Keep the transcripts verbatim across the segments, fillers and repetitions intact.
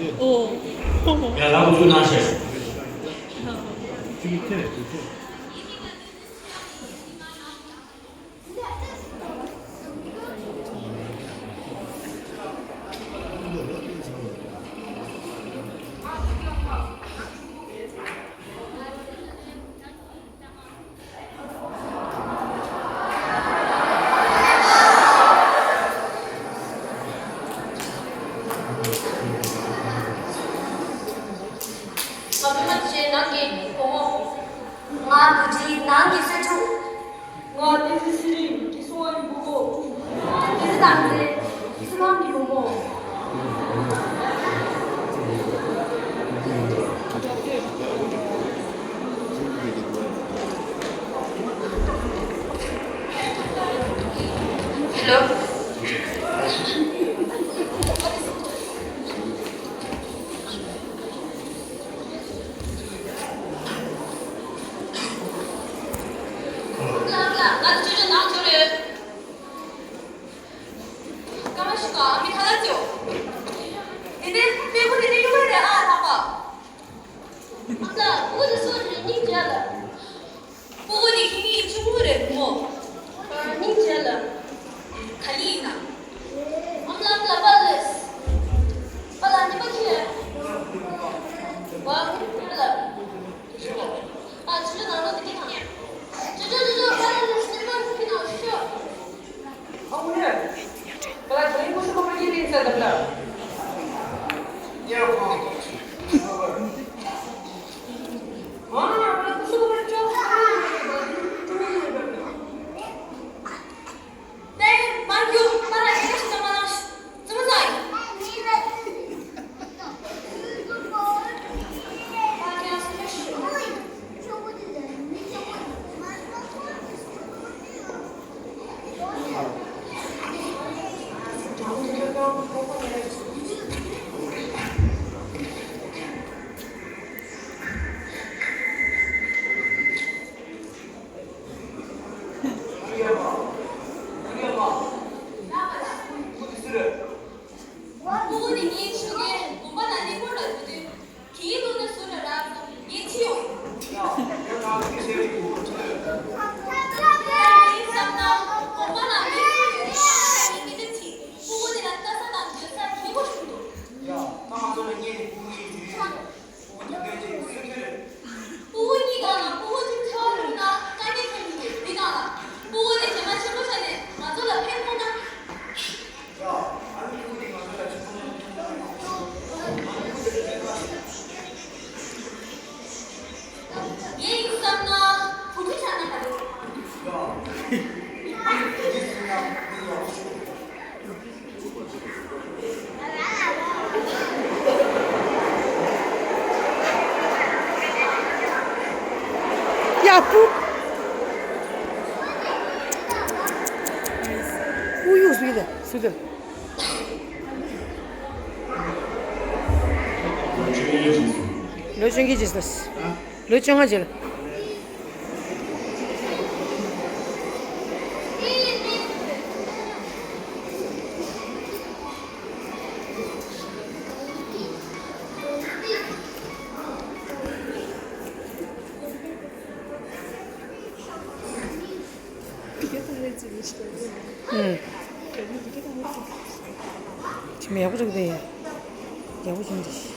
ཡ་ལགས་འགོ་ཚུགས་གནང་ཤག་ང་བུ་མོ་ཆེ་ནང་གི་བུ་མོ། ང་བུ་ཆེ་ནང་གི་སྲས་ཕྲུག་ང་བསྟན་འཛིན་ཚེ་རིང་གི་སྲུང་མ་ཡི་བུ་མོ། བསྟན་འཛིན་བསྟན་འཛིན་བསོད་ནམས་ཀྱི་བུ་མོ། ཧེ་ལོ། ང་ཚོ་ཅོ་ཅོ་ནང་ཚུད་རེད། སྐར་མ་ཞིག་ག་མི་ཁ་ལག་ཅོ། དེ་ནས་དཔེ་ཁུག་དེ་ནས་གཡུག་རེད་ཨ་ལྷག་པ། ཨ་ལ་ཁུག་དེ་སོ་རེད་སྙིང་རྗེ་ལ། སྤུ་གུ་དེ་ཁྱེད་གཉིས་ཆུང་ངུ་རེད་བུ་མོ། སྙིང་རྗེ་ལ། ག་ལི་ཡིན་ན། ཨམ་ལགས་ལ་པ་ལེས། པ་ལ་ནི་པ་ཁྱེད། བ་ལ། ཨ་ཆུ་ཆུ་ནང་ལོགས་དེ་གི་ཐང་། ཆུ་ཆུ་ཆུ་ཆུ་པ་ལ་ལེས་ནི་པ་ཁྱེད་ནང་ཤོག་སྤུ་གུ་དེ་ངའི་ཆོས་རྒྱལ་དགོན་པ་ལ་གླིང་སྐོར་ལ་འགྲོ་དུས། དེའི་ལུང་ནས་ཟུར་ལ་རག་ཙམ་ངས་ཁྲིད་ཡོང་ཡིན། ཡིན་བསམ་ན་དགོན་པ་ནང་མི་ཚོས་ཡོད་རེད་ཤག་ཡིན་མི་འདྲ་ཅིག་སྤུ་གུ་དེ་ལ་ལྟ་ས་དང་སྡོད་ས་གི་གོ་ཞུ་འདུག་ཡ། ད་ང་ཚོ་ལ་ངས་ནི་སྤུ་གུ་ཡིན་ཞུ་ཡིན། སྤུ་གུ་དེ་འདྲ་ཅིག་སུ་ཁྱོད་རེད། སྤུ་གུ་གཉིས་སྒང་ལ་སྤུ་གུ་གཅིག་ཆགས་ཡོང་ན་དཀའ་ངལ་འཕྲད་ཀྱི་འདུག་མི་སྒང་ལ་སྤུ་གུ་དེ་གྲིབ་མ་ཆེན་པོ་ཆགས་ནས་ང་ཚོ་ལ་ཕན་ཐོགས་ན། ངས་ཡིན་བསམ་ན་བུ་ཁྲིད་ཆགས་ན་ག་རེ། ཡ་སྤུ། སྤུ་གུ་སུ་ཡིན་ད་སུ་དེ། ལོ་བཅོ་ལྔ་རྗེས་སུ། ལོ་བཅོ་ལྔ་རྗེས་ལ། ཁྱིམ་ཡག་པོ་འདུག་དེ། ཡག་པོ་བྱུང་འདི།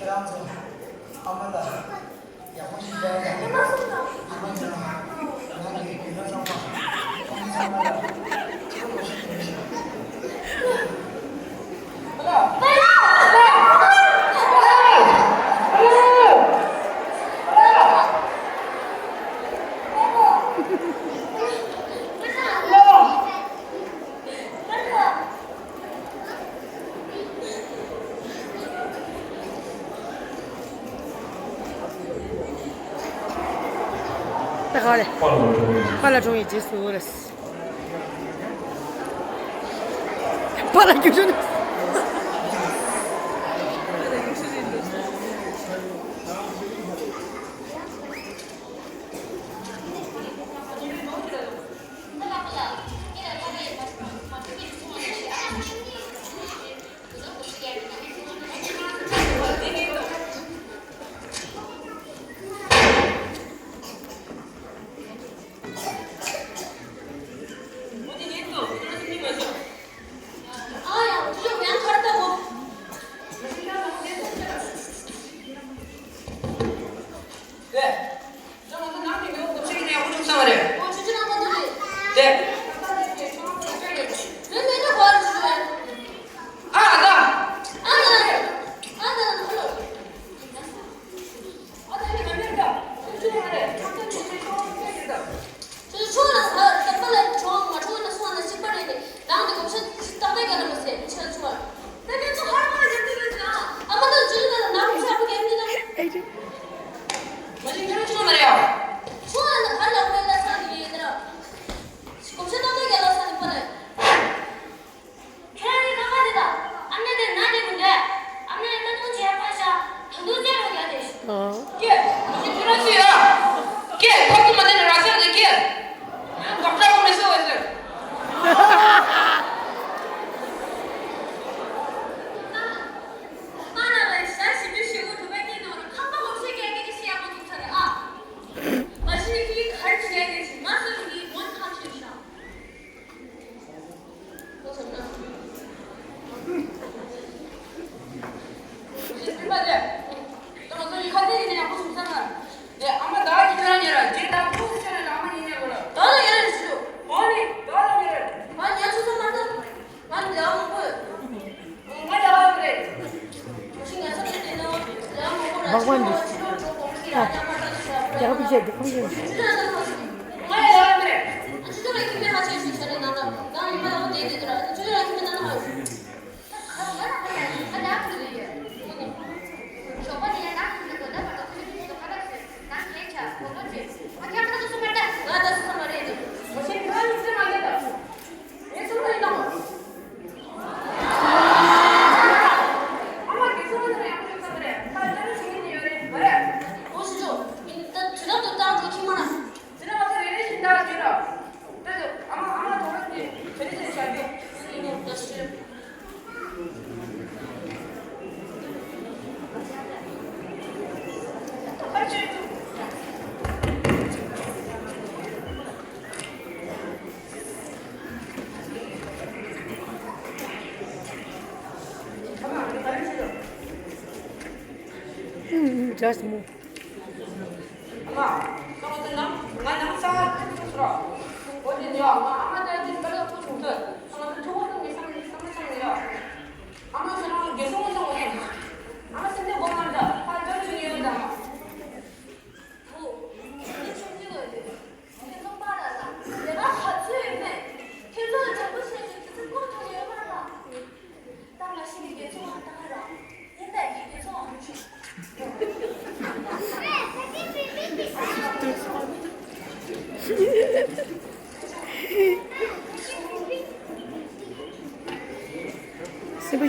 ཁྱེད་རང་ཚོ་ཨ་མ་ལགས། ཡག་པོ་ཞིག་བྱས་ཡ། ཨ་མ་ཚོ་ང་གི་དགེ་རྒན་ཚང་མ། ཁོང་ཚང་མ་ལ་ཐུགས་རྗེ་ཆེ་ཞུ། ད་ག་རེ། པཱ་ལགས་གྲོངས་ཡི་རྗེས་སུ་རེད། པཱ་ལགས་རྒྱུགས་ཤོག་ནས། ཁྱེད་རང་གི་ཁ་ཁ་དེ་དང་། ཨ་མ་དེ་ནང་དེ་མི་འདུག་ཨ་མ་ཡང་ད་དུང་བྱས་པ་ཤ། ད་དུང་བྱས་རོགས་རྒྱག་དེ། ཨ། ཀྱེ། ཁྱོད་རང་ཚོས་ཨ། ཀྱེ། ཁོ་ཚོ་མ་དེ་ནས་ར་ས་རེད་ཀྱེ། ཨ། ལྡོག་ཁྲ་བོ་མི་བཟོ་བས་ཟེར། ཨ་ར་བའི་ཤ་ཞིབ་ཏུ་ཞིབ་པོ་དུ་བའི་ནང་ལ་ཁང་པ་ལོག་ཤེས་ཀྱི་ཀྱེ་ཀྱེ་ཤེས་ཡག་པོ་འདུག་ས་རེད་ཨ། མ་གཞི་ཁྱི་གར་བྱས་ཏེ་ང་ཚོ་གི་མོན་ཁང་ཁྱེར་ཤག་ཕག་པ་འདི། ཨ། རྒྱག་པ་བྱས་འདུག་ཁོང་ཚོས། Just move. ཨ་མ། ཁྱོད་ཚོ་ནང་ང་ནང་ས་ཚུགས་རོགས། འོ་དེ་ནས་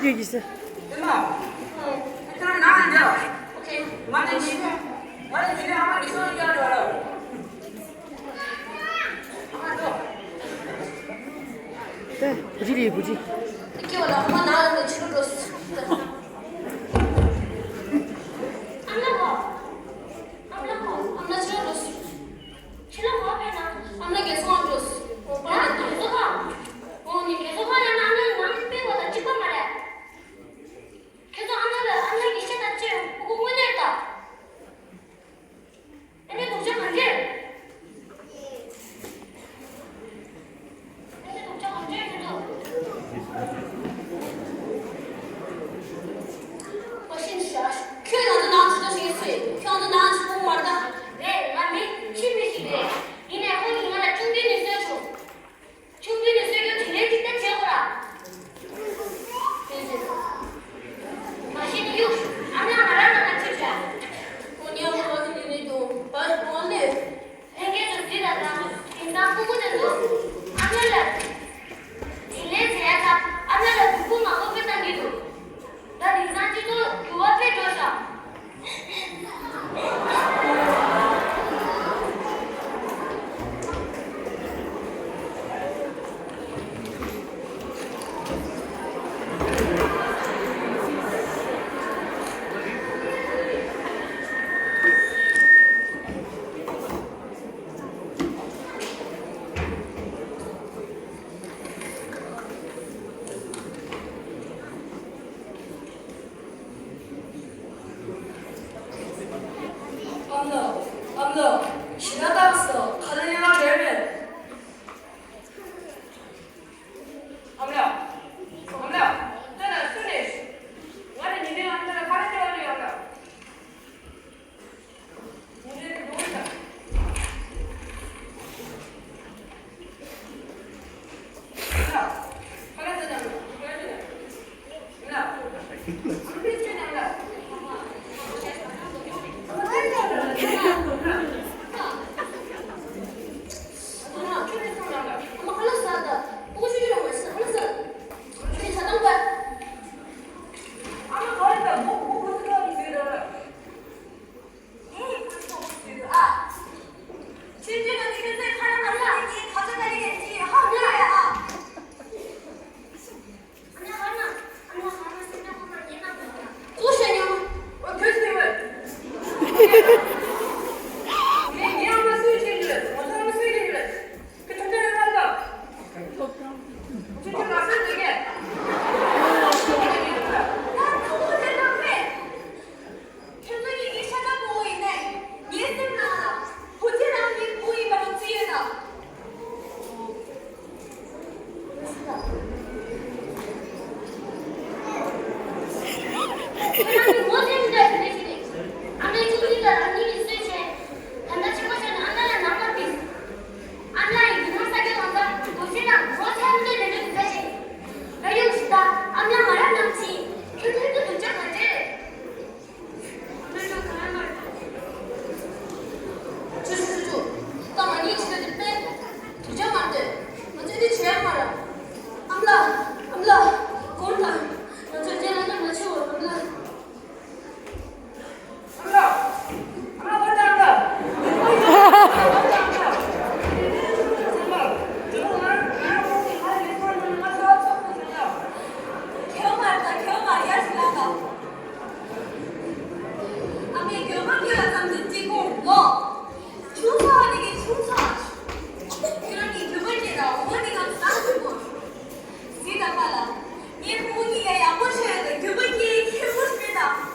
ཡོད་ཀྱི་ཟེར། ད་བུ་ཅི་རེད་བུ་ཅི། ཁྱེད་ལ་ཁོ་ཕེབས་ན་ཨ་མ་རྒས་སོང་འགྲོ། ཨོ་ན་རྒས་སོང་ཁ། ཨོ་ནི་རྒས་སོང་ཁ་ཡང་ན་ཨ་མ་ནང་དཔེ་བ་དང་གཅིག་པ་མ་རེད། ཁྱེད་ཚོ་ཨ་མ་ལ་ཨ་མ་གི་ཤ་དང་ལྕེ་ཕྲུ་གུ་དངོས་གནས་ད། ཨ་མའི་སྡུག་ཅག་གང་འདྲས། ཨ་མའི་སྡུག་ཅག་གང་འདྲས་ཁྱེད་ཚོ། ཁྱོད་ང་ཚོ་ནང་ཇུས་གཏོགས་བྱེད་ཀྱི་ཚུལ། ཁྱོད་ང་ཚོ་ནང་ཇུས་གཏོགས་མ་རེད་ད། རེད། ང་མི་ཕྱི་མི་ཞིག་རེད། ཡིན་ནའི་ཁོང་གིས་ང་ལ་ཆུང་དུས་ནས་གསོས་བྱུང་། ཆུང་དུས་ནས་གསོས་རྒྱུ་དེ་ལས་ཅིག་ལྟ་བྱེད་དགོས་ར། མ་གཞི་ནས་གཡུག་ཨ་མ་ང་རང་ང་ང་ཅིག་བྱ། ཁོ་ཉལ་བ་ག་ཚོད་ནས་ནས་ཀྱང་བར་དགོང་ལས། ལྷན་རྒྱས་ཚོ་གཟིགས་དང་། དེང་སང་ཕྲུ་གུ་དེ་ཚོ་ཨ་མ་ལ་དྲིན་ལན་འཇལ་ཡ་ཚ། ཨ་མ་ལ་སྡུག་པོ་མང་པོ་དཔེ་བཏང་གི་འདུག་ད་དེང་སང་སྤྱི་ཚོགས་འགྱུར་བ་དཔེ་འགྲོ་ཤག་ཨ་མ་ལགས། ཨ་མ་ལགས། ཞེ་དྲག་སྟག་སོ། ག་ལེར་ཡོང་རེད་མེད། ཨ་མ་ལགས། ཨ་མ་ལགས། ད་ནང་སུ་ནས། ང་ནི་ཉིན་ནས་ཨ་མ་ལགས་ཁ་ལག་སྟེར་བ་ནས་ཡོང་ལ། ཁྱོད་ཚོ་གཉིས་ཀྱི་ཤ་ཁྲག་ཕྲུ་གུ་ཡིན་ནའི། ངའི་སེམས་ནང་ལ་བུ་ཚེ་རང་གི་བུ་ཡིན་པ་རུ་བརྩི་ཡོད་ད། ཁྱེད་རང་གི་ངོ་ཚ་མི་འདྲ་ཞིག་རེད་ཞིག་རེད། ཨ་མའི་ཆུང་འདྲིས་ལ་རང་ཉིད་ཀྱིས་གསོས་བྱས། ད་ལྟ་ཆེན་པོ་ཆགས་ནས་ཨ་མ་ལ་ནང་མ་བིས། ཨ་མ་ལགས་ཡིན་ན་ས་སྐྱ་ལང་ཚ་རྡོ་རྗེ་དང་ངོ་ཚ་མི་འདྲ་ལས་འདྲ་འདི་འདྲ་བྱས། ད་ཡོང་ཞིག་ད། ཨ་མ་ལགས་ང་རང་ནང་ཕྱིན། ཁྱོད་ཚོ་ལྷན་དུ་སྡུག་ཅག་ག་འདྲས། ཅོ་ཅོ་ཅོ་ཅོ། ད་ང་གཉིས་ཆེད་དུ་དཔེ་དུས་ཆ་མ་སྟེར། ང་ཚོས་དེ་བྱེད་ཡ་མ་རེད། ཨ་མ་ལགས། ཨ་མ་ལགས། དགོངས་དག་ང་ཚོས་རྗེས་ལ་མ་བྱེད་འོ། ཨ་མ་ལགས། ཨ་མ་ལགས། ཨ་མ་ལགས། ཨ་མ་ལགས། ཨ་མ་ལགས། ཨ་མའི་གྱོད་མ་སྐྱེ་བ་ཙམ་གྱིས་འགྲིག་གོ་ལོ། ཆུང་ཚ་བ་དེ་གའི་ཆུང་ཚ། ཁྱེད་རང་གིས་གྱོད་མ་སྐྱེ་དང་འོ་དེ་ག་བཟང་གྱོད་པོ། གཟིགས་དང་པ་ལ། ངའི་ཕྲུ་གུ་གཉིས་ལ་ཡག་པོ་བྱས་ཏེ་གྱོད་མ་སྐྱེ་ཁྱད་པོ་ཞིག་མེད་ད།